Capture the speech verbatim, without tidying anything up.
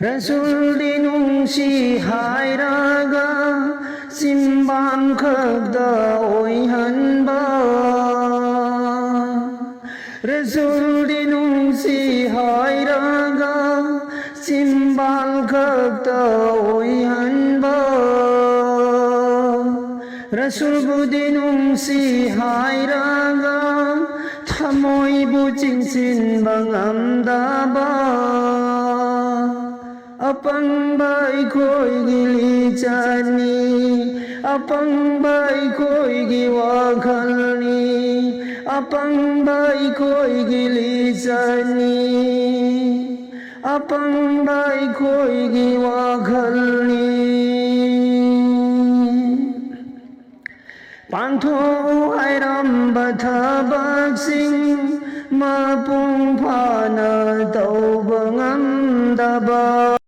ꯔꯁꯨꯜꯗꯤ ꯅꯨꯡꯁꯤ ꯍꯥꯏꯔꯒ ꯆꯤꯝꯕꯥꯟ ꯈꯛꯇ ꯑꯣꯏꯍꯟꯕ꯫ ꯔꯁꯨꯜꯗꯤ ꯅꯨꯡꯁꯤ ꯍꯥꯏꯔꯒ ꯆꯤꯝꯕꯥꯟ ꯈꯛꯇ ꯑꯣꯏꯍꯟꯕ꯫ ꯔꯁꯨꯜꯕꯨꯗꯤ ꯅꯨꯡꯁꯤ ꯍꯥꯏꯔꯒ ꯊꯃꯣꯏꯕꯨ ꯆꯤꯡꯁꯤꯟꯕ ꯉꯝꯗꯕ꯫ ꯑꯄꯪꯕ ꯑꯩꯈꯣꯏꯒꯤ ꯂꯤꯆꯠꯅꯤ, ꯑꯄꯪꯕ ꯑꯩꯈꯣꯏꯒꯤ ꯋꯥꯈꯜꯅꯤ, ꯑꯄꯪꯕ ꯑꯩꯈꯣꯏꯒꯤ ꯂꯤꯆꯠꯅꯤ, ꯑꯄꯪꯕ ꯑꯩꯈꯣꯏꯒꯤ ꯋꯥꯈꯜꯅꯤ꯫ ꯄꯥꯡꯊꯣꯛꯎ ꯍꯥꯏꯔꯝꯕ ꯊꯕꯛꯁꯤꯡ ꯃꯄꯨꯡ ꯐꯥꯅ ꯇꯧꯕ ꯉꯝꯗꯕ꯫